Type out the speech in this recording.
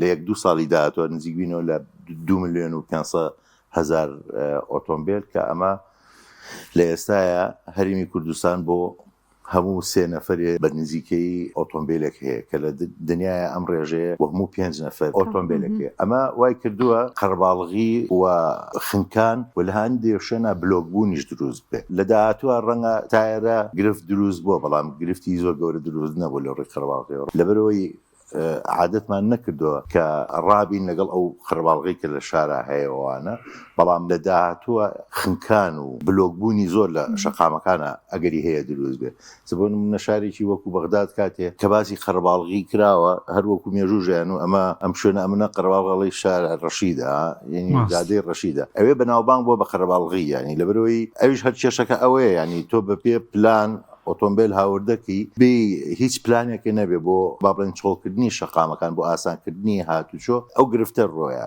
لە یەک دوو ساڵی داهاتووە نزیک بینەوە لە 2 ملیۆن و 500 هەزار ئۆتۆمبێل، کە ئەمە لە ئێستایا هەرێمی کوردستان بۆ هەموو سێ نەفەرێ بە نزیکەیی ئۆتۆمبیلێک هەیە، کە لە دنیایا ئەم ڕێژەیە بۆ هەموو پێنج نەفەر ئۆتۆمبیلێک هەیە. ئەمە وای کردووە قەرەباڵغی و خنکان و لە هەندێ شوێنا بلۆک بوونیش دروست بێ. لە داهاتووە ڕەنگە تایەرە گرفت دروست بووە، بەڵام گرفتی زۆر گەورە دروست نەبوو لە ڕووی قەرەباڵغیەوە، لەبەرئەوەی عادەتمان نەکردووە کە ڕابین لەگەڵ ئەو قەرەباڵغەی کە لە شارا هەیە وانە، بەڵام لە داهاتووە خنکان و بلۆک بوونی زۆر لە شەقامەکانا ئەگەری هەیە دروست بێ. چ بۆ نموونە شارێکی وەکوو بەغداد کاتێ کە باسی قەرەباڵغی کراوە هەر وەکوو مێژوو ژیان و ئەمە ئەم شوێنە ئەمنە قەرەباڵغ ئەڵێی شارع ڕەشیدە یانی جادەی ڕەشیدە ئەوێ بەناوبانگ بووە بە قەرەباڵغی یانی لەبەرئەوەی ئەویش هەر کێشەکە ئەوەیە یانی تۆ بە پێ پلان ئۆتۆمبێل هاوردەکەی بێ هیچ پلانێکە نەبێ بۆ با بڵێن چۆڵکردنی شەقامەکان بۆ ئاسانکردنی هاتوچۆ ئەو گرفتە ڕۆیات.